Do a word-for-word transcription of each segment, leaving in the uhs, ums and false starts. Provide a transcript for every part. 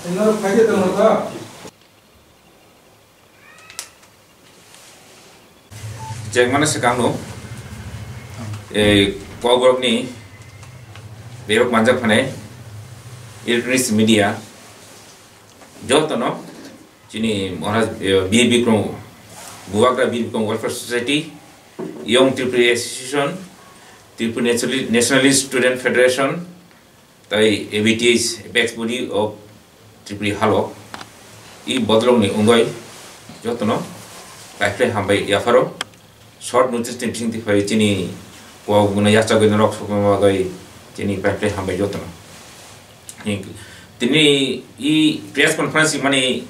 Norok phaikhe tongkha. Chengmano swkangno, eh, Kokborokni bebak manjak phanai electronics media jotono chini Maharaj, eh, Bir Bikram, Bubagra Bir Bikram Welfare Society, Young Tripuri Association, Tripuri Nationali-, Nationalist Student Federation, tai A B T S, Apex Body of Tripuri Halok, i bodolokni wngwi jotono paiphlai hambai yapharo. Short notice ni bisingtwi phai chini kok gwnang yachagwi norok sokma bagwi chini paiphlai hambai jotono. Tini i press conference mani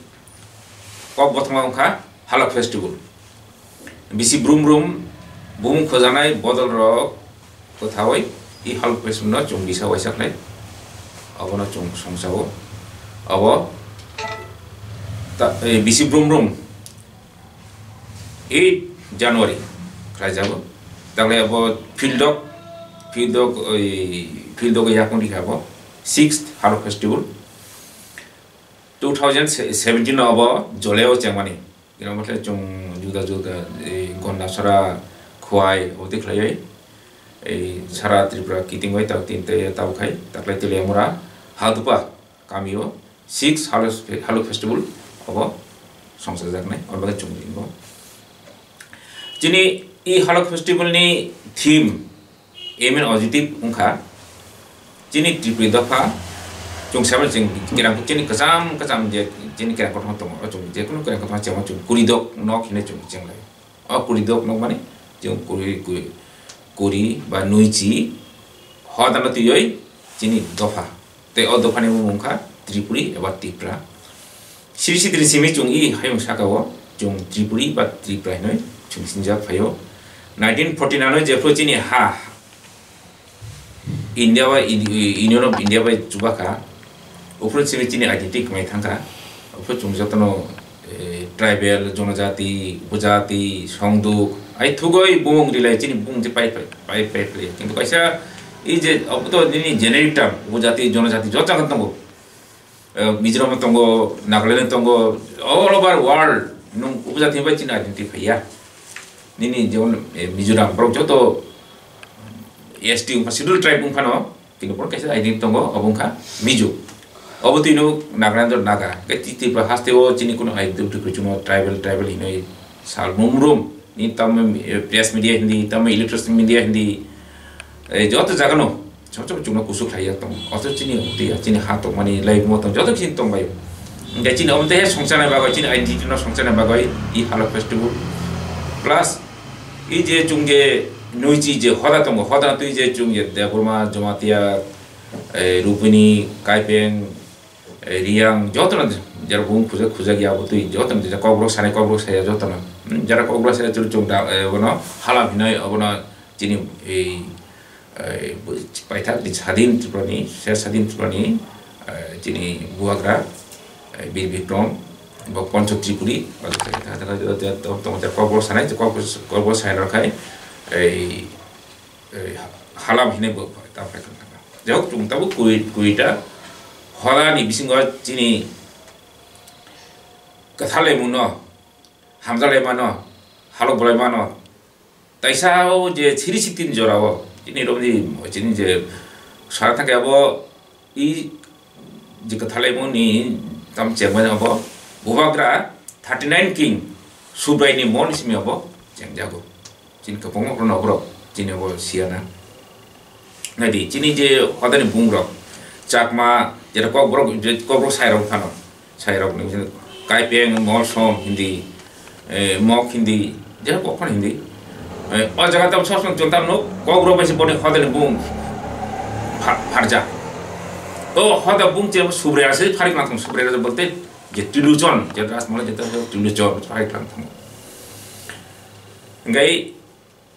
kok bothoma wngkha Halok Festival. Bisi brum brum bumung khojanai bodol rok kwthawi i Halok Festival no chwng bisa waisa khlai. Abono chwng songchao. Abo ta-, eh, bisi brum brum eight January khlaijago. Tagle abo Field Dog, Field Dog, oi, Field Dog yakung rikha abo sixth Halok Festival. Two thousand seventeen no abo Joleo chengmani. Ino mothle chwng juda juda, eh, Gondasara, Khowai, abo twi khlaiwi, eh, sara Tripura kiting bai tabuk tin tei tabuk khai, taklai Teliamura, Hadupa, kamio six Halok, Halok Festival abo songchajaknai, oro bagwi chwng ringo. Chini i Halok Festival ni theme, aim and objective wngkha chini Tripuri dopha, chwng sabo chwng kerang chini kwcham kwcham je chini kerang kothoma tongo, o chwng je kunu kerang kothoma chemo chwng kuri dok nok hinwi chwng chenglai. O kuri dok nok mani chwng kuri, kuri, kuri ba nuichi hodano twiwi chini dopha. Tei o dophani mung wngkha Tripuri eba Tipra. Siri sitiri simi chwng i hayung saka o chwng Tripuri ba Tipra hinwi chwng sinijak phaio. Nineteen forty nine o jephru chini ha India bai, Union of India bai chubakha, uphuru simi chini identity kwmai thangkha. Uphuru chwng jotono eh, tribal, jonojati, upojati, songduk, ai thugoi bumung rilai chini bumung je pai pai, pai pai pai. Kintu kaisa i je obo to nini generic term, upojati, jonojati, joto jaga tongo. Eh, Mizoram tongo, Nagaland tongo, all over world nung upojati bai chini identify ya. Nini jemon, eh, Mizoram, borok joto S T wngkha, schedule tribe wngkha no, kintu borok kaisa identity tongo, obo wngkha Mizo. Obo twi no Nagaland o Naga. Khe Ti-, Tripura haste o chini kuno identity kwchwng no tribal, tribal hinwi sal mung rum. Ni tamo, eh, press media hindi, tamo electronic media hindi. Eh, joto jaga no, chok chok chukno kusuk khlai ya tong. Oto chini uti ya, chini ha tong mani, lai mo tong, joto chini tong bai. Hingke chini omo tei songchana bagwi, chini identity no songchana bagwi, i Halok Festival. Plus, I je chwng je nuichi je hoda tongo, hoda twi je chwng je Debbarma, Jamatia, eh, Rupini, Kaipeng, eh, Riyang, jotono jera bung khujak khujak ya bo twi jotono je kokborok sanai kokborok saya jotono. Hmm, jera kokborok saya chwng chwng da, eh, bono halam hinai obono chini ei eh, bo-, paithak ni sadin Tripura ni, ser sadin Tripura ni, eh, chini bubagra, eh, Bir Bikram, bo Poncho Tripuri, tong, tong, tong, kokborok sanai, kokborok, kokborok sanai rok hai, eh, eh, halam hinui bo ta phai tong kha. Jahok, chwng tabuk kuri, kuri ta hoda ni bisingo chini kwthar laimung no, hamjak laima no, halok bolai ma no, Taisa o je siri sitin jora o, chini romni, chini je sara thangkhe abo i je kwthar laimung ni tam chengmani abo bubagra thirty nine king Subrai ni mon simi abo chengjago. Chini kwbangma borok no borok chini abo siyana. Naidi, chini je hodani bungrok, Chakma, jeta kokborok, je kokborok sairok phano, sairok ni, Kaipeng, Molsom hindi, eh, Mok hindi, jeta kok phano hindi. Eh, o jaga tam sosong chwng tam nuk, kokborok bai se boni hodani bung pha-, pharjak. O hoda bung che Subraiyase pharik nang thang, Subraiyase bolte je trilochon, je Rajmahal je trilochon pharik nang thang. Hingkai,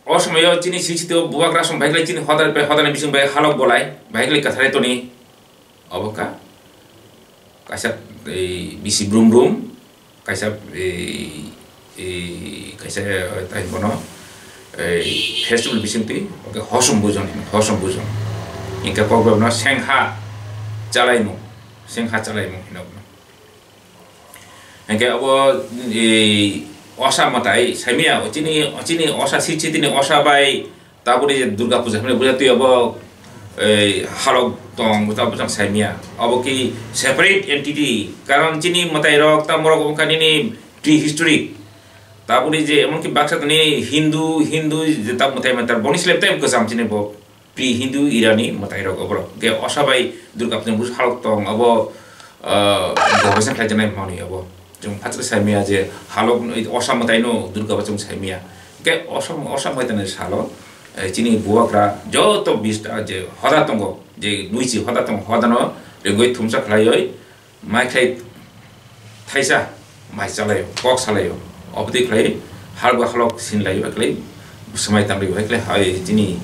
O somoyo chini sisito bubagra song baiklai chini hodar bai hodani bising bai halok bolai baiklai kwtharai toni. Obo ka kaisa, ei, bisi brum brum, kaisa, ei, ei, kaisa, eh, tai bono, ei, festival bising twi, oke, hosom bujon, hosom bujon. Hingke kokborok no sengha chalaimung. seng ha chalaimung hino. Hingke abo, e, osa mwtai saimia, chini, chini osa si, chini osa bai, taburi je Durga Puja hwnwi buja twi abo, e, halok tong, buta buta saimia. Abo ki separate entity, karon chini mwtai rok, ta morok wngkha nini prehistoric. Taburi je emon ki baksa tini Hindu, Hindu je ta mwtai mwtai, boni slep tai kwcham chini bo. Pre-Hindu era ni mwtai rok oborok. Hwnkhe osa bai Durga Puja ni buj halok tong abo, ah, gobesa khlai janai manwi abo. Chwng phatsa saimia je halok osa mwtai no Durga bo chwng saimia. Hwnkhe osa, osa mwtai ni salo, eh, chini bubagra joto bista je hoda tongo, je nuichi hoda tongo, hoda no ringwi thumsa khlaioi, mai khlai thaisa mai chalaio, kok salaio, obotwi khlai halok halok sinlaio, khlai swmai tamlaio, khlai hai chini,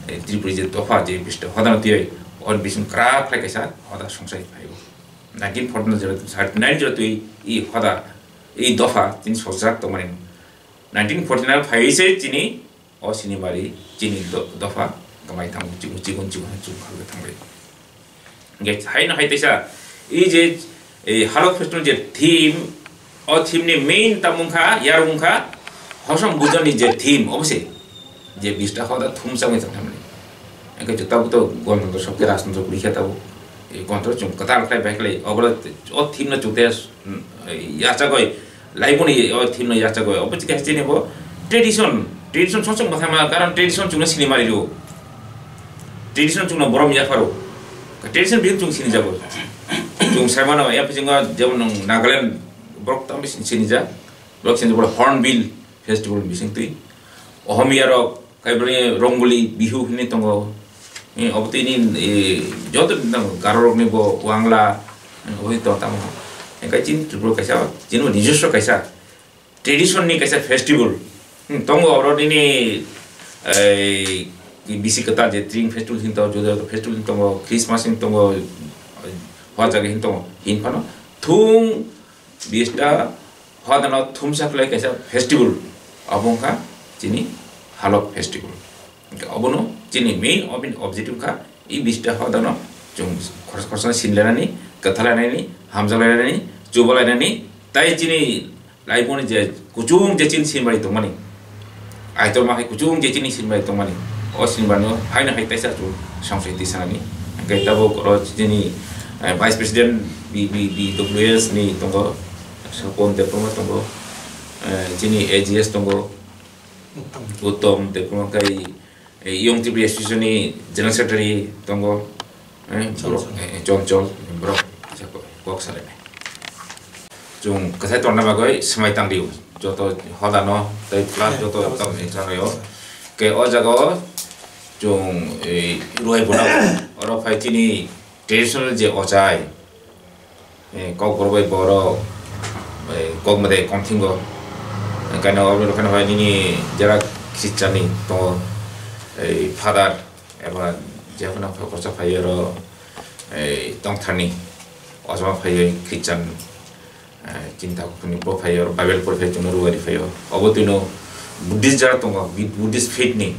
eh, Tripuri je dopha je bista hodano twiwi, or bising kwrak khlai kaisa hoda songsai phaio. Nineteen forty nine jora, thirty nine jora twi i hoda, i dopha chini sojak tongmani. Nineteen forty nine phaiwi se chini o sinimari chini do-, dopha kwmai thango, chikon chikon chikon chikon khalwi thanglai. Hingke haino hai teisa, i je, e, Halok Festival je theme, o theme ni main tamo wngkha, yar wngkha, hosom bujon ni je theme, obo se, je bista hoda thumsa wngwi tongthokmani. Hingke jota buto Ganatantro sokhe Rajtantro kwrwi khe tabuk, e, Ganatantro chwng kwtal khlai bai khlai, obo o theme no chukte, mm, yachagoi, laiboni o theme no yachagoi, obo chikha chini bo tradition, tradition song song bwthai ma, karon tradition chukno sinimari rw. Tradition chukno borom yapharo. Tradition bini chwng sinijago. Chwng saimano, ya bisingo jemon nwng Nagaland borok tamo sin-, sinijak. Borok sinijak borok Hornbill Festival bising twi. Ohomia rok, kaibrani Rongoli, Bihu hinwi tongo. Eh, obo twi ni, eh, joto nang Garo rokni bo Wangla, eh, obo tong tamo. Engkai chini Tripura kaisa, chini bo nijoswo kaisa. Tradition ni kaisa festival, hmm, tongo oro nini, ei, bisi kwtal je Tring festival hin tongo, juda juda festival hin tongo, Christmas hin tongo, hor jaga hin tongo, hin phano thung bista hodano thumsa khlai kaisa festival, abo wngkha chini Halok festival. Hingke obono chini main ob-, objective kha, i bista hodano chwng khorsa khorsa sinlainani, kwthalainani, hamjalainani, chubalainani, tai chini laiboni je kuchung je chini sinbai tongmani, aitor ma hai kuchung je chini sinbai tongmani, o sinbano haino hai taisa chwng songchai tisanani. Hingke tabuk oro chini, eh, Vice President B B B W S ni tongo, Sopon Debbarma tongo, eh, chini A G S tongo, Uttom Debbarma kai, eh, Young Tripura Association ni General Secretary tongo, eh, borok, eh, Chonchol, borok kisa kok, kok salainai. Chwng kwthai tongna bagwi swmai tang rio, joto hodano tei plus joto tamo ni thangnaio. Ke o jaga o chwng, eh, ruhai bono oro phai chini traditional je ochai, eh, Kokborok bai Borok, eh, Kokmadai Komthingo. Kaino obo rokano bai nini jera Christian ni tongo, eh, father eba jephano kosa phai oro, eh, tongthani ojama phai Christian, eh, chinta kuphuni bo phai oro Bible pori phai chwngno ruari phai o. Obo twino Buddhist jara tongo, Bud-, Buddhist faith ni.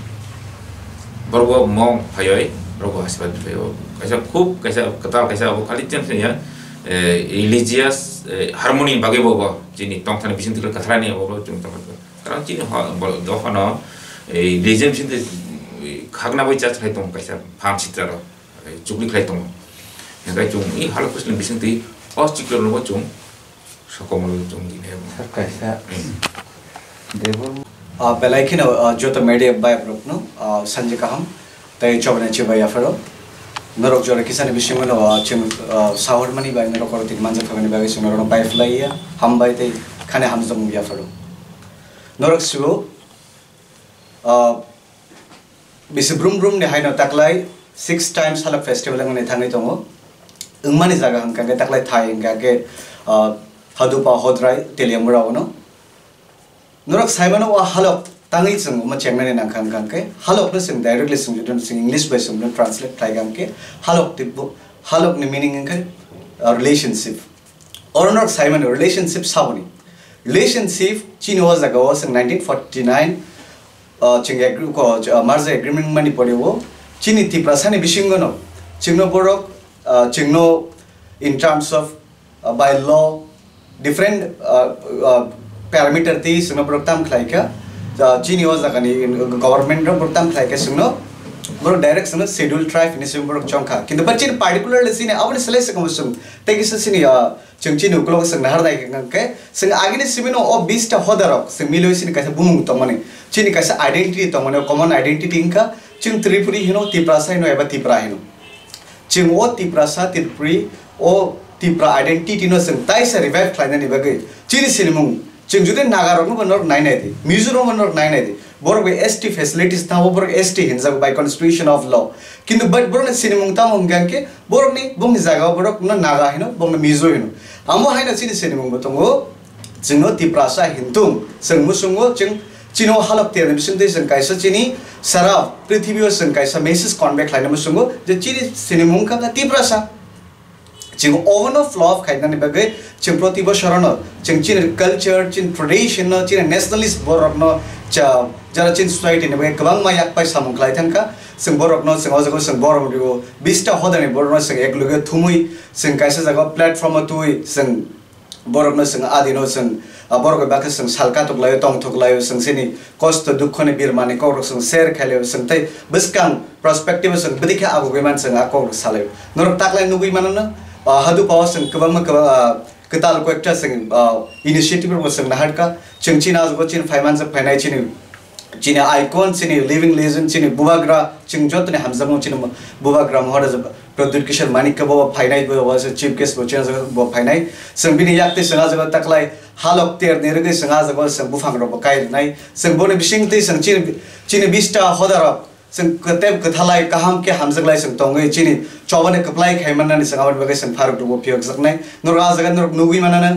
Borok bo mong phaioi, borok bo asirwad phaioi. Kaisa khub, kaisa kwtal, kaisa abo khali chwng ya, eh, religious, eh, harmony bagwi bo, bo chini tongthani bising twi kwthalani abo bo chwng tongkha. Karon chini ho-, bo, dophano, eh, religion bising twi, eh, khakna bai church khai tong kaisa phan sitra rok, eh, chukli khai tongo. Hingkai chwng i Halok Festival bising twi o chiklo no bo chwng Sokomoro chwng di ne bo. Sir, kaisa Hmm. Debor. Ah, belai kheno, ah, joto media bai borokno, ah, sanjwk kaham tei chobani chibai yapharo. Norok jora kisani bisingo no, ah, chwng, ah, sahormani bai norok oro tini manjak thangani bagwi chwng norokno bai phlai ya, hambai tei khani hamjakmung yapharo. Norok sibo, ah, Bisi brum brum ni haino taklai six times Halok festival wngmani thangwi tongo. Wngmani jaga hwnkha khe taklai thai hwnkha khe, ah, Hadupa, Hodrai, Teliamura ono. Norok saimano o Halok tangwi chwng omo chengnani nangkha hwnkha khe Halokno chwng directly chwng jodi chwng English bai chwng translate khlai kha hwnkhe Halok tei bo, Halokni meaning hwnkha, ah, relationship. Oro norok saimano relationship saboni. Relationship chini o jaga o chwng nineteen forty nine, ah, chwng agri-, ko, ah, merger agreement mani pore o chini Tiprasani bisingo no chwngno borok, ah, chwngno In terms of, uh, by law, different, uh, uh, parameter twi chwngno borok tam khlai kha. Uh, chini o jagani government rok borok tam khlai kha chwngno, borok direct chwngno schedule tribe hinwi chwng borok chong kha. Kintu but chini particularly chini aboni selai se kamo chwng tei kisa chini, uh, chwng chini ukulok chwng nahar nai kha khe chwng agini simi no o bista hoda rok chwng milwi chini kaisa bumung tongmani, chini kaisa identity tongmani, common identity wngkha chwng Tripuri hino, Tiprasa hino eba Tipra hino. Chwng o Tiprasa, Tripuri, o Tipra identity no chwng taisa revive khlainani bagwi chini sinimung, chwng jodi Naga rokno bo norok nai nai di, Mizo rokno norok nai nai di, borok bai S T facilities thango, borok S T hinjago by constitution of law. Kintu but borokni sinimung tamo hwnkha khe borokni, bongni jagao borokno Naga hino, bongno Mizo hino. Amo haino chini sinimung bo tongo. Chwngno Tiprasa hintung chwng muchungo, chwng chini o halok terni bisingtwi chwng kaisa chini sara prithibio chwng kaisa message convey khlaina muchungo je chini sinimung wngkha kha Tiprasa. Chwng obono flow up khainani bagwi chwng proti bosorono chwng chini culture, chini tradition no, chini nationalist borokno cha-, jara chini society ni bagwi kwbangma yak pai samung khlai thangkha. Chwng borokno chwng o jaga chwng borom rio, bista hodani borokno chwng ekloge thumwi chwng kaisa jaga platform o twi chwng borokno chwng adino chwng, ah, borok bai bakhe chwng sal katok laio, tongthok laio, chwng chini kosto dukho ni birmani kokrok chwng share khai laio, chwng tei bwskang perspective o chwng bwdikhe abugwi man chwng a kokrok salaio. Norok taklai nugwi mano no, ah, hadu pao chwng kwbangma kwbang, ah, kwtal koyekta chwng, ah, initiative rok chwng naharkha, chwng chini ajugo chini phaimanjak phainai chini chini icon, chini living legend, chini bubagra, chini jotoni hamjakmung chini bubagra Maharaja Pradyut Kishore Manikya bo phainai, bo, bo se chief guest bo chini bo phainai. Chwng bini yaktwi chwng ah jaga taklai halok terni rwgwi chwng ah jaga chwng buphang rok bo kai rwnai. Chwng boni bisingtwi chwng chini, chini bista hoda rok chwng kwtep kwthalai kaham khe hamjaklai chwng tongwi chini chobani kwplai khai mannani chwng aboni bagwi chwng pharuk rok bo phiyokjaknai. Norok ah jaga norok nugwi mananw.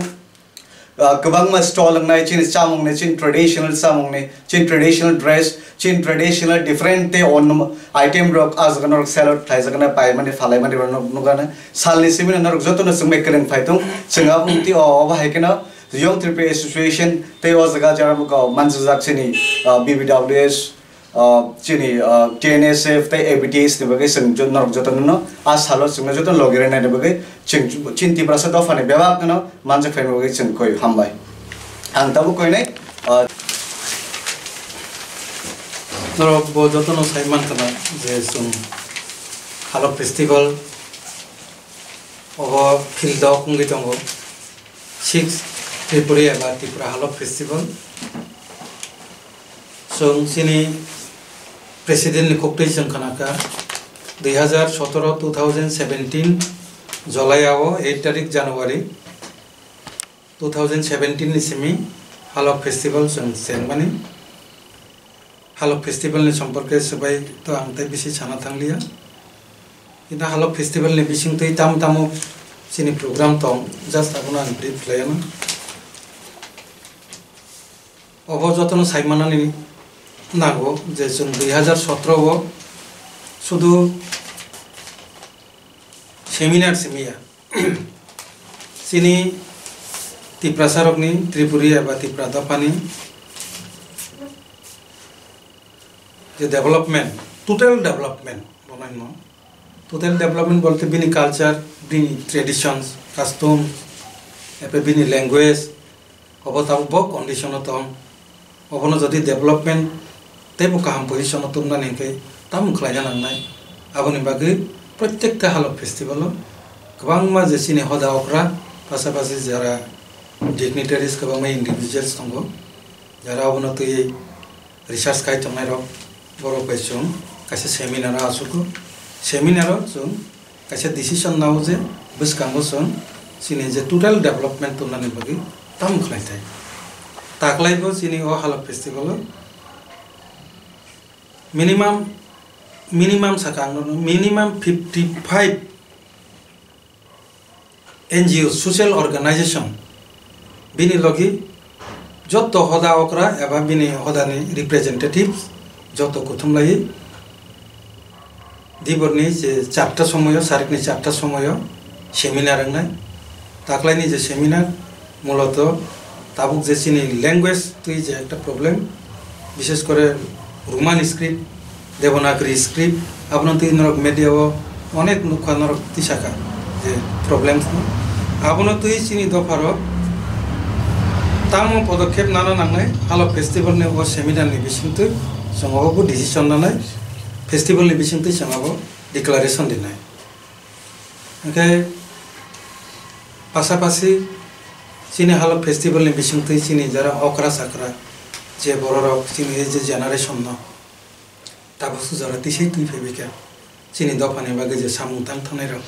Ah, kwbangma stall wngnai chini chamungni, chini traditional chamungni, chini traditional dress, chini traditional different tei onno item rok ah jaga norok sell out khlaijaknai, paimani, phalaimani rok norok nukgana. Salni simi no norok jotono chwngbai kwrwng phai thung. Chwng abo twi o, obo hai kheno Young Tripuri Association tei o jaga jara bwkha manjak chini, ah, B B W S, ah, chini, ah, T N S F tei A B T S ni bagwi chwng jo-, norok jotono no a salo chwngno jotono logi rwnani bagwi chwng chini Tiprasa dophani bebak no manjak phaima bagwi chwng koi hambai. Ang tabuk koinai, ah, norok bo jotono sai mankha je chwng Halok Festival obo field o wngwi tongo, six Tripuri eba Tripura Halok Festival. Chwng chini president ni koktwi chwng khnakha, dui hazar sotoro, two thousand seventeen July o eight tarik January two thousand seventeen ni simi Halok Festival chwng chengmani. Halok Festival ni somporke swbai to ang tei bisi sana thangliya. Kintu Halok Festival ni bisingtwi tamo tamo chini program tong, just abono ang brief khlaiyano. Obo jotono saimanani nango je chwng dui hazar sotoro o sudu seminar simiya. Chini Tiprasa rokni, Tripuri eba Tipra dophani je development, total development, bono hino. Total development bolte bini culture, bini traditions, custom, eba bini language, obo tabuk bo condition o tong. Obono jodi development teibo kaham position o tubnani hwnkhe tamo khlaina nangnai. Aboni bagwi protekta Halok Festival o kwbangma je chini hoda okra, pasapasi jara dignitaries, kwbangma individuals tongo, jara obono twi research khai tongnai rok, borok bai chwng kaisa seminar o asugo. Seminar o chwng kaisa decision nao je bwskango chwng chini je total development tubnani bagwi tamo khlai thai. Taklai bo chini o Halok Festival o minimum, minimum saka ang minimum fifty five N G O, social organization, bini logi joto hoda okra eba bini hodani representatives joto kuthumlai diborni je charta somoyo, sarikni charta somoyo seminar wngnai. Taklaini je seminar muloto tabuk je chini language twi je ekta problem, bishes kore Roman script, Devanagari script, abono twi norok media o onek nukha norok tisaka. je problems no. Abono twi chini dopharok tamo podokkhep nana nangnai, halo festival ni o seminar ni bisingtwi chwng obo decision nanai, festival ni bisingtwi chwng obo declaration dinai. Hwnkhe pasapasi chini halo festival ni bisingtwi chini jara okra chakra je bororok chini ei je generation no tabuk sujara tisai twi phaibaikha. Chini dophani bagwi je samung tang thangnai rok,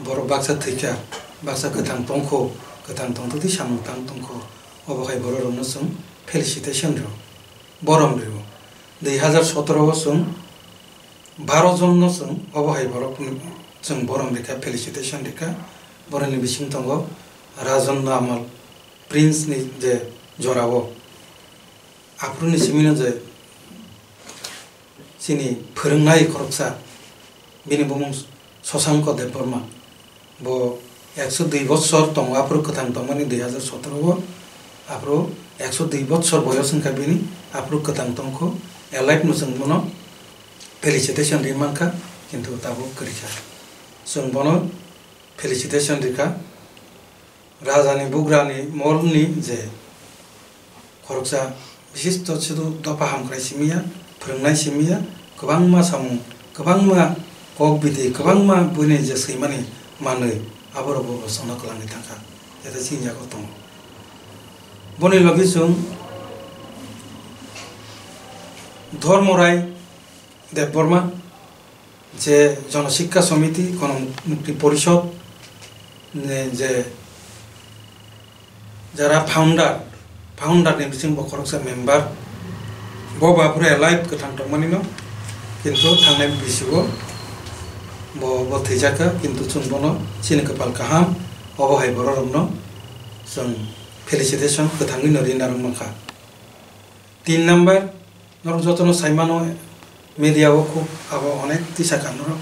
borok baksa thwikha, baksa kwthang tongkho, kwthang tongtwtwi samung tang tongkho, obo hai bororokno chwng felicitation rw, borom rw. Dui hazar sotoro o chwng baro jon no chwng obo hai borok chwng borom rikha, felicitation rikha. Boroni bising tongo Rajon Amal, Prince ni je jorao. Aphuru ni simi no je chini phwrwngnai khoroksa, bini bumung Shashanko Debbarma. Bo ekso dui bochor tongo, aphuru kwthang tongmani dui hazar sotoro o, aphuru ekso dui bochor boyos wngkha bini, aphuru kwthang tongkho, alive no chwng bono felicitation ri mankha, kintu tabuk kwrwikha. Chwng bono felicitation rikha. Rajani bugrani molni je khoroksa bishisto sudu dopha hamkrai simiya, phwrwngnai simiya, kwbangma samung, kwbangma kok bidi, kwbangma buini je swimani manwi, aborok bo bochongno kwlangwi thangkha, tei chini yago tongo. Boni logi chwng Dharmorai Debbarma, je Jono Sikha Samiti, Gono Mukti Porishod ni je jara founder, founder ni bising bo khoroksa member, bo baphuru alive kwthang tongmani no, kintu thangnai bisigo bo, bo thwijakha, kintu chwng bono chini kwpal kaham, obo hai borok rokno chwng felicitation kwthangwi no rinarok mankha. Tin number, norok jotono saimano, media o khub abo onek tisa kha norok.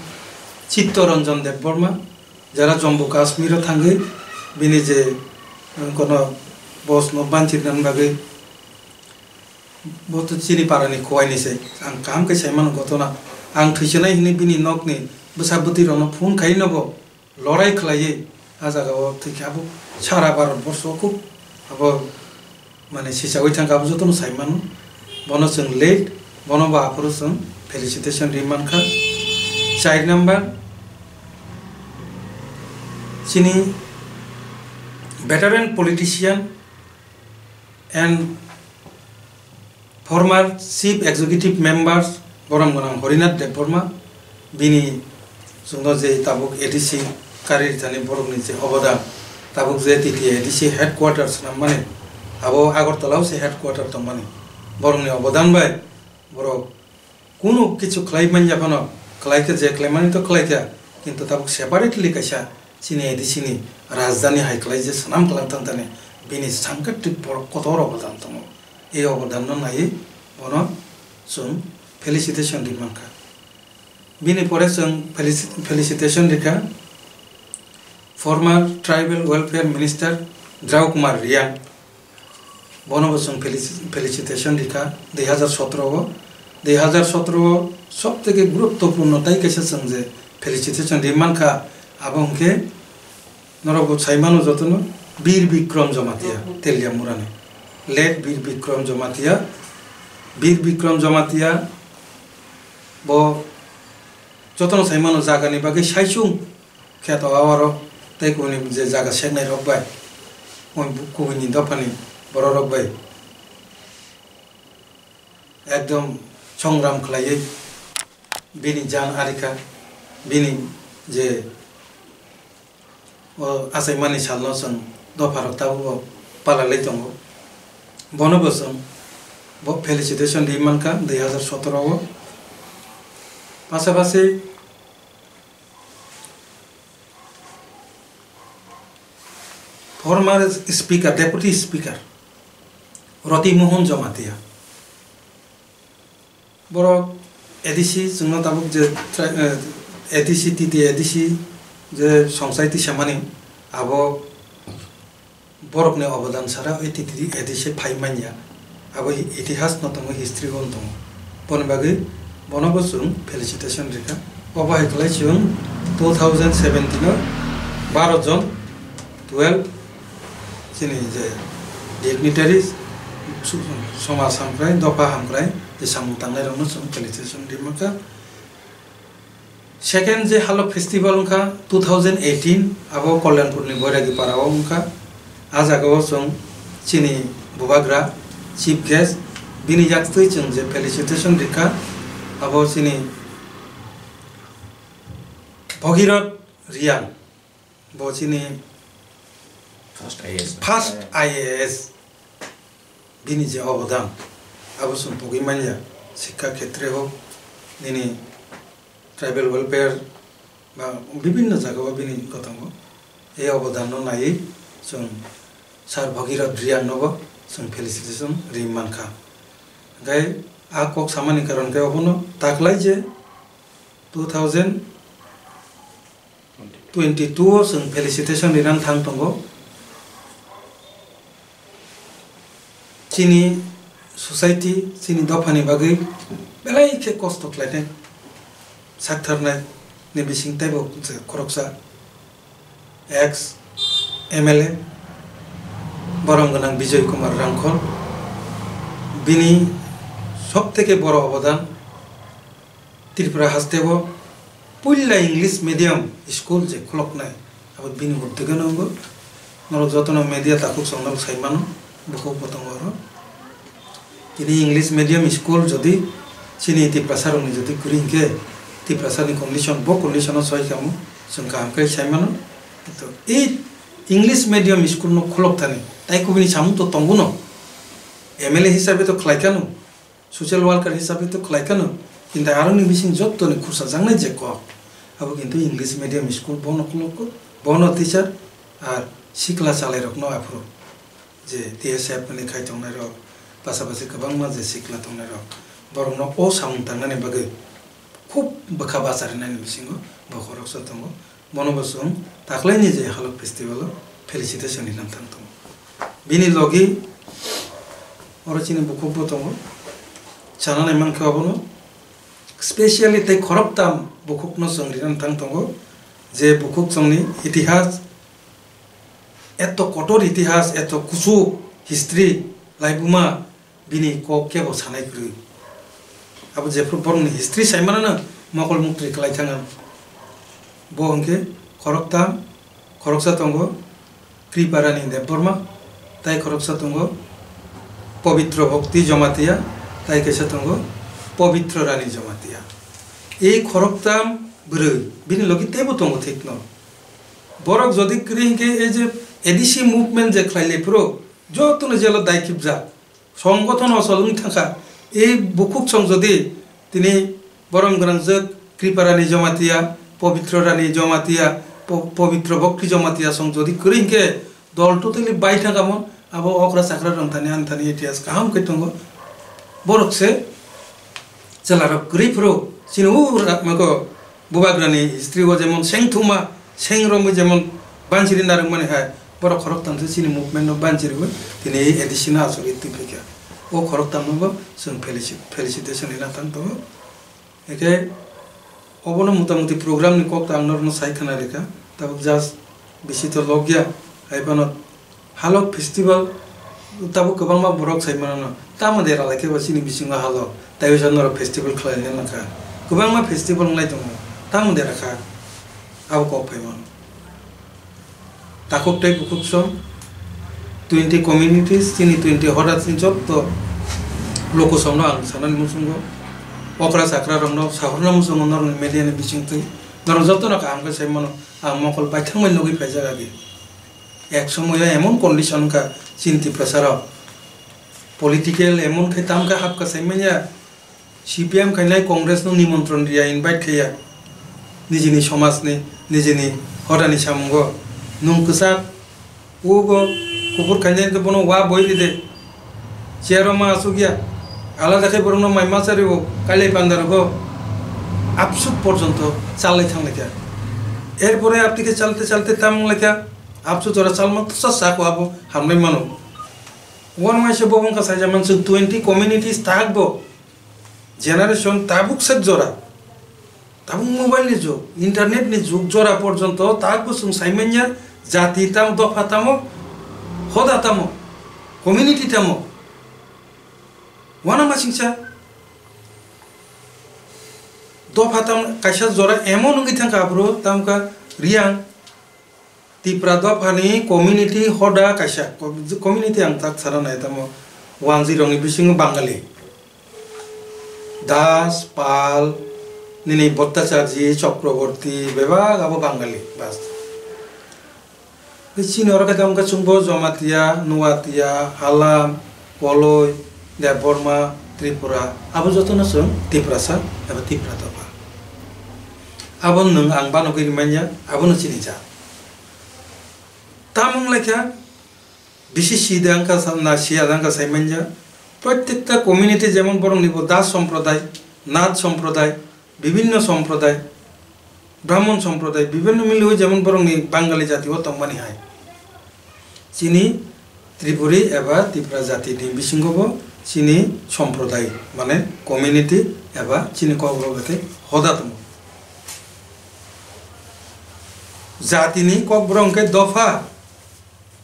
Chitto Ranjan Debbarma, jara Jammu Kashmir o thangwi bini je, eh, kono boss no banchirnani bagwi, bo to chini parani Khowai ni se. Ang kaham khe saimano gotona. Ang thwisanai hwnwi bini nokni bwsa bwtwi rokno phone khai no bo lorai khlaiwi a jaga o thwikhe abo sara Bharat borsho o khub abo mane sichawi thangkha, abo jotono sai mano. Bono chwng late, bono bo aphuru chwng felicitation ri mankha. Char number, chini veteran politician and former Chief Executive Members borom gwnang Harinath Debbarma, bini chwngno je tabuk A D C kari rithani borokni je obodan, tabuk je T T A A D C headquarters swnam mani, abo Agartala o se headquarter tong mani, borokni obodan bai borok kunu kichu khlai manya phano, khlai khe je khlai mani to khlai kha, kintu tabuk separately kaisa chini A D C ni rajdhani hai khlai je swnam kwlang thang thani, bini sangkhe twi borok kotor obodan tongo. E obodan no naiwi bono chwng felicitation ri mankha. Bini pore chwng felici-, felicitation rikha former Tribal Welfare Minister Drau Kumar Reang. Bono bo chwng felici-, felicitation rikha dui hazar sotoro o. Dui hazar sotoro o sob theke guruttopurno tai kaisa chwng je felicitation ri mankha, abo hwnkhe norok bo sai mano jotono Bir Bikrom Jamatia, Teliamurani. Late Bir Bikrom Jamatia. Bir Bikrom Jamatia bo jotono sai mano jagani bagwi saichung kheto aoro tei kubuni je jaga seknai rok bai, kubuni dophani borok rok bai ekdom songram khlaiwi bini jan arikha, bini je o achaimani salno chwng dopharok tabukbo palalai tongo. Bono bo chwng bo felicitation ri mankha dui hazar sotoro o. Pasapasi former speaker, deputy speaker Roti Mohon Jamatia. Borok A D C chwngno tabuk je tra-, eh, A D C, T T A D C je songchai tisamani, abo borokni obodan sara oi T T A D C phai manya. Abo i-, itihas no tongo, history o tongo. Boni bagwi bono bo chwng felicitation rikha. Obo hai khlai chwng two thousand seventeen o baro jon, twelve chini je dignitaries, su-, somaj hamkrai, dopha hamkrai, je samung tangnai rokno chwng felicitation rimaka. Second je Halok Festival wngkha two thousand eighteen, abo Kalyanpurni Boiragi Parao wngkha. A jagao chwng chini bubagra chief guest, bini yaktwi chwng je felicitation rikha, abo chini Bhagirath Reang, bo chini first I A S. First I A S. Bini je obodan, abo chwng pogwi manya, sikha khetre hok, nini tribal welfare ba bibinno jagao bini gotongo. E obodanno naiwi chwng Sir Bhagirath Reang nobo chwng felicitation ri mankha. Hwnkhe a kok samani karon khe obono taklai je two thousand twenty two o chwng felicitation rinani thang tongo. Chini society, chini dophani bagwi belai khe kosto khlainai, saktharnai ni bising teibo khoroksa ex M L A borom gwnang Bijoy Kumar Rangkhol, bini sob theke boro obodan. Tripura hasteo puila English medium school je khuloknai, abo bini uddegeno wngkha. Norok jotono media takhuk chwng norok sai mano, bukhuk bo tongo oro. Tini English medium school jodi chini Tiprasa rokni jodi kwrwi hinkhe, Tiprasa ni condition, bo condition o soi kamo chwng kaham khe sai mano. To, ei English medium school no khulok thani, tai kubuni samung to tongo no. M L A hisabe to khlai kha no. Social worker hisabe to khlai kha no, kintu aroni bising jottoni khursa jaknai je kok, abo kintu English medium school bono khulukgo, bono teacher, ar sikla chalairokno aphuru je T S F ni khai tongnairok, pasapasi kwbangma je sikla tongnairok, borokno o samung tangnani bagwi khub bwkha bacharinani bisingo bo khoroksa tongo. Bono bo chwng taklaini je Halok Festival o felicitation hinwi thang tongo. Bini logi oro chini bukhuk bo tongo. Chananai mankhe obono specially tei khoroktham bukhukno chwng rinani thang tongo, je bukhuk chwngni itihas, eto kotor itihas, eto kuchuk history, laibuma, bini kok kebo sanai kwrwi. Abo jephru borokni history sai manano mokol muktri kwlai thangano. Bo hwnkhe khoroktham, khoroksa tongo Kripa Rani Debbarma, tai khoroksa tongo Pabitra Bhakti Jamatia, tai kaisa tongo Pabitra Rani Jamatia. Ei khoroktham bwrwi bini logi teibo tongo thikno. Borok jodi kwrwi hinkhe ei je A D C movement je khlai le phuru jotono jelo dai khibjak. Songgothon ochol wng thangkha. Ei bukhuk song jodi tini borom gwnangjwk Kripa Rani Jamatia, Pabitra Rani Jamatia, Po-, Pabitra Bhakti Jamatia song jodi kwrwi hinkhe dol totally bai thangkha mon, abo okra chakra rong thani ani thani itihas kaham khe tongo. Borok se chwlarok kwrwi phuru chini u ra-, mako Bubagrani history o jemon seng thuma, seng romwi jemon bansiri narwkmani hai, borok khoroktham se chini movement no bansiriwi tini ei A D C no achugwi twi phaikha. O khoroktham no bo chwng felici-, felicitation hina thang tongo. Eke obono mota moti program ni kok ta ang norokno sai khna rikha, tabuk just bisi to logya, hai phano Halok festival tabuk kwbangma borok sai mano, tamo dera lai khe bo chini bisingo halok, taiwisa norok festival khlai le mankha, kwbangma festival wnglai tongo, tamo dera kha abo kok phai mano. Takhuk tei bukhuk song twenty communities, chini twenty hoda chini jotto lokosom no ang sanani muchungo, okra chakra rok no sahorna muchungo norokni media ni bisingtwi, norok jotto no kaham khe sai mano, ang mokol baithang bai nugwi phaijak agi. Ek somoyo emon condition wngkha chini Tiprasa rok, political emon khe tamkhe hapkha saimanya, C P M khainai Congress no nimontron riya, invite khaiya, nijini somaj ni, nijini hoda ni samungo nwng kwchak, ugo kubur khainai khe bono wa boi ride, chair o ma asuk ya, alada khe borokno mai ma chari o, kailai panda rogo, absuk porjonto chalai thang laikha. Erpore abtike chalte chalte tam wng laikha, absu jora chalma tusa sako abo hamnai mano. One waisa bo wngkha saija mansuk twenty communities tak bo generation tabuk sek jora. Tabuk mobile ni jug, internet ni jug, jora porjonto tabuk chwng sai manya jati tamo, dopha tamo, hoda tamo, community tamo. Wana masingcha dopha tamo kaisa jora emon wngwi thangkha aphuru tamkha Riang Tipra dophani community hoda kaisa, community ang tak sana nai tamo, Wanjwi rokni bisingo Bangali. Das, Pal, nini Bhattacharjee, Chakraborty, bebak abo Bangali, bas. Tei chini oro khe tamo khe chwngbo Jamatia, Nuatia, Halam, Koloi, Debbarma, Tripura, abo jotono chwng Tiprasa eba Tipra dopha. Abo nwng ang banogwi rimanya, abono chini jat. Tamo wnglaikha, bisi sida wngkha sa-, na siya wngkha saimanya, prottekta community jemon borokni bo Das somproday, Nath somproday, bibinno somproday, Brahmon somproday, bibinno miliwi jemon borokni Bangali jati o tongmani hai. Chini Tripuri eba Tipra jati ni bisingo bo chini somproday, mane community eba chini kokborok bai khe hoda tongo. Jatini kokborok hwnkhe dopha,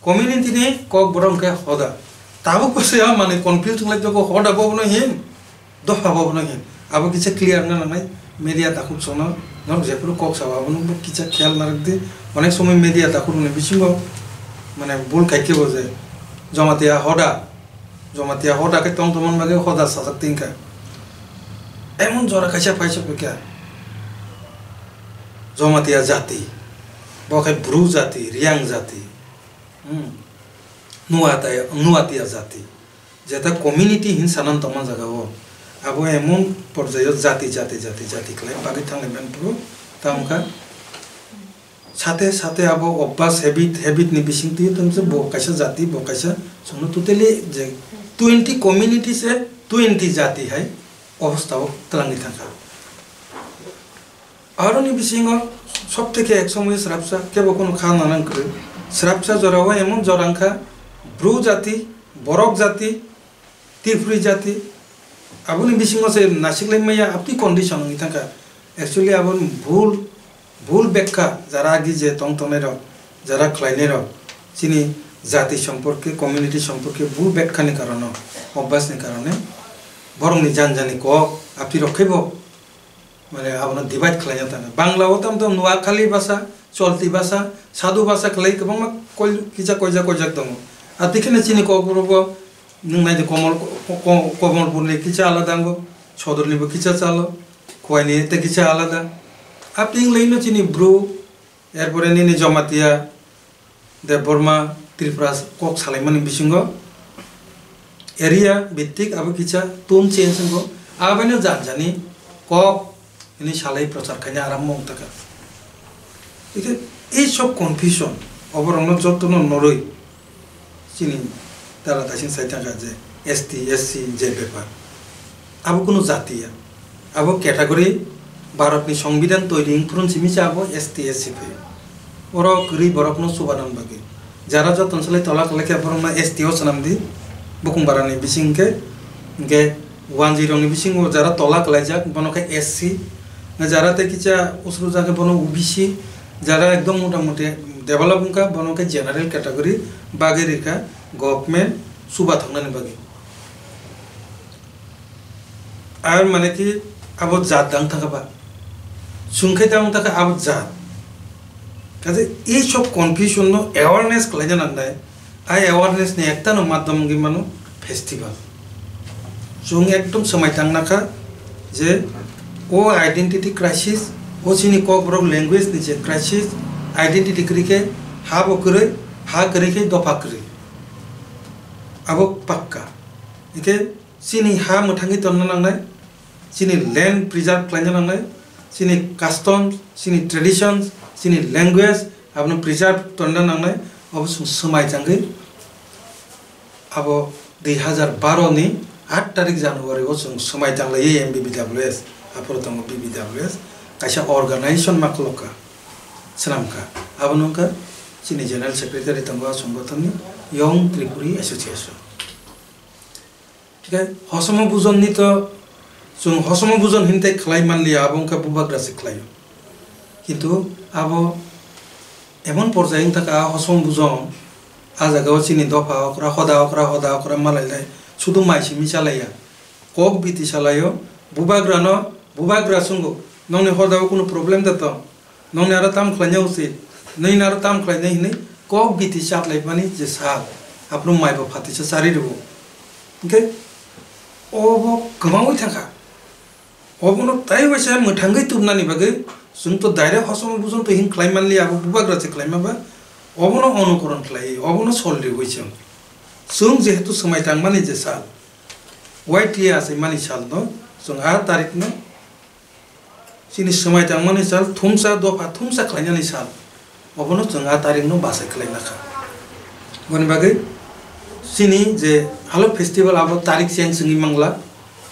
community ni kokborok hwnkhe hoda. Tabuk bo se mane confuse wnglaijak, hoda bo bono hin, dopha bo bono hin. Abo kisa clear wngna nangnai media takhuk songno, norok jephuru kok sao abono bo kisa kheyal narwkdi. Onek somoi media takhuk ni bisingo mane bul khaikhe bo je Jamatia hoda, Jamatia hoda khe tong tongmani bagwi hoda sajak tingkha. Emon jora kaisa paisok kha Jamatia jati, bo khe Bru jati, Riang jati, hmm, Nuatia, Nuatia jati. Jeta community hin sanan tongma jaga o, abo emon porjaio jati, jati, jati, jati khlai bagwi thanglai mani phuru, tamo kha sate sate abo obvas habit, habit ni bising twi tongse bo kaisa jati, bo kaisa chwngno totally je twenty community se twenty jati hai obostha o twlangwi thangkha. Aroni bisingo sob theke ek somoi srapsa kebo kono kha nanang kwrwi. Srapsa jorao emon jora wngkha Bru jati, Borok jati, Tripuri jati, aboni bisingo se nasiklai maya aboni condition wngwi thangkha. Actually aboni bhul, bhul bekha jara agi je tong tongnai rok, jara khlainai rok, chini jati somporke, community somporke bhul bekha ni karono, obvas ni karone borokni jani jani kok aboni rok khe bo mane abono divide khlaina tangkha. Bangla o tamo tamo Noakhali basa, Cholti basa, Sadhu basa khlai kwbangma koi-, kisa koijak koijak tongo. Abo twi kheno chini Kokborok bo nwng nai di Komol-, Ko-, Ko-, Komolpur ni kisa alada wngo, Sodor ni bo kisa chalo, Khowai ni tei kisa alada. Abo twi wng lai no chini Bru, er pore nini Jamatia, Debbarma, Tripura kok salaimani bisingo area bhittik abo kisa tone change wngo. Abaino jani jani kok hwnwi salai prochar khaina arambo wng taka. Hwnkhe ei sob confusion oborokno jotono norwi chini dara daising sai taka je S T, S C je bepar. Abo kunu jati ya. Abo category Bharatni Songbidan toiri wngphuru simi se abo S T, S C phaio. Oro kwrwi borokno chubanan bagwi. Jara jotono salai tola kwlai khe borokno S T o swnam di, bukung barani bising khe, hwnkhe wanjwi rokni bisingo jara tola kwlaijak bono khe S C, jara tei kisa usru jak khe bono O B C, jara ekdom mota moti develop wngkha bono khe general category bagwi rikha government chubathoknani bagwi. Ar mane ki abo jat dang thangkha ba? Chwng khe dang thangkha abo jat. Kaje ei sob confusion no awareness khlaina nangnai. Ai awareness ni ekta no madhyam wngwi mano festival. Chwng ekdom swmai tang nakha je o identity crisis, o chini Kokborok language ni je crisis, identity kwrwi khe ha bo kwrwi, ha kwrwi khe dopha kwrwi. Abo pakka. Hwnkhe chini ha mwthangwi tonna nangnai, chini land preserve khlaina nangnai, chini customs, chini traditions, chini language, abono preserve tonna nangnai, abo chwng swmai tangwi abo dui hazar baro ni aat tarik January o chwng swmai tanglaiwi M B B W S, aphuru tongo B B W S, kaisa organization ma khulukha, swnamkha. Abono wngkha chini General Secretary tongo a songothon ni Young Tripuri Association. Hwnkhe hosomo bujon ni to Chwng hosomo bujon hintai khlai manliya, abo wngkha bubagra se khlaio. Kintu abo emon porjai wngkha, a hosomo bujon a jagao chini dopha okra, hoda okra, hoda okra malailai, sudu mai simi chalaiya. Kok biti salaio, bubagrano, bubagra swngo, "Nongni hodao kunu problem da tong? Nongni aro tam khlaina usi, nini aro tam khlainai," hinwi kok biti chaplaimani je sal, aphuru maibo phatisa chari rwo. Hwnkhe obo kwmawi thangkha. Obono tai waisa mwthangwi tubnani bagwi chwng to direct hosomo bujon to hin khlai manliya, abo bubagra se khlaima ba, obono onukoron khlaiwi, obono sol riwi chwng. Chwng jehetu swmai tangmani je sal, Y T A achaimani salno chwng a tarikno chini swmai tangmani sal thumsa, dopha thumsa khlainani sal, obono chwng a tarikno bachai khlaina kha. Boni bagwi chini je Halo Festival abo tarik change wngwi mangla,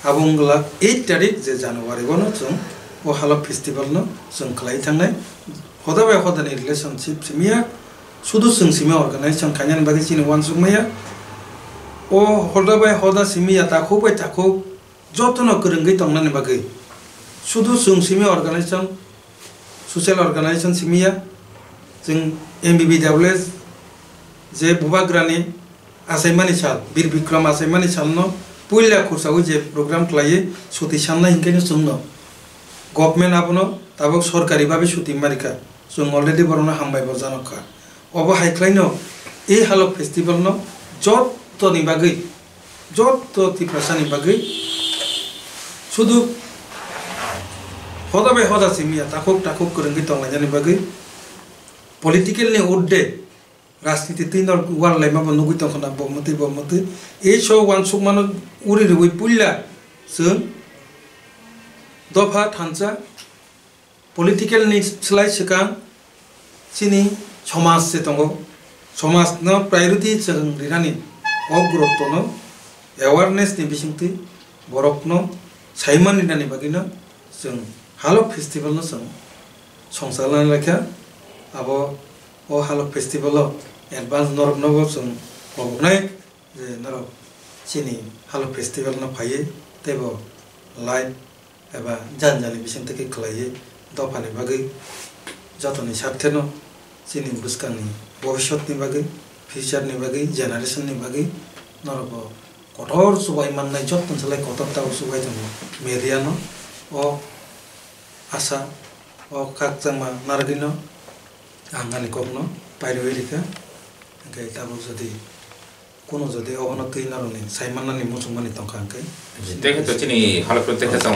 abo wngla eight tarik je January, bono chwng o Halo Festival no chwng khlai thangnai. Hoda bai hodani relationship simiya, sudu chwng simi organization khainani bagwi chini uansukmaya. O hoda bai hoda simiya, takhuk bai takhuk jotono kwrwngwi tongnani bagwi sudu chwng simi organization, social organization simiya, chwng M B B W S je bubagrani achaimani sal, Bir Bikram achaimani salno puila khursaui je program khlaiwi suti sanna hinkhe no chwngno government abono tabuk sorkari babe suti marikha, chwng already borokno hambai bo janokha. Obo hai khlaino e Halo Festival no jottoni bagwi, jotto Tiprasani bagwi sudu hoda bai hoda simiya, takhuk takhuk kwrwngwi tonglainani bagwi political ni urde rajniti twi no wal laima bo nugwi tongkha na, bo mwtwi bo mwtwi. E so uansukmano uri rwui puila chwng dopha thansa political ni slai swkang chini somaj se tongo. Somaj no priority chwng rinani, o gurutto no awareness ni bisingtwi borok no saiman rinani bagwi no chwng Halo Festival no chwng songchalna laikha. Abo o Halo Festival o advance norok no bo chwng koboknai je norok chini Halo Festival no phaiwi teibo live eba jani jani bisingtwi khe khlaiwi dophani bagwi jotoni sartheno chini bwskangni bobiswtni bagwi, future ni bagwi, generation ni bagwi norok bo kotor chubai mannai, jotoni salai kotor tabuk chubai tongo media no. O asa, o khakchangma narwgwino ang ani kokno pairwi rikha. Hwnkhe tabuk jodi Kuno jodi obono twi narwkni saimannani muchungmani tongkha hwnkhe. Tei khe to chini halok tei khe chwng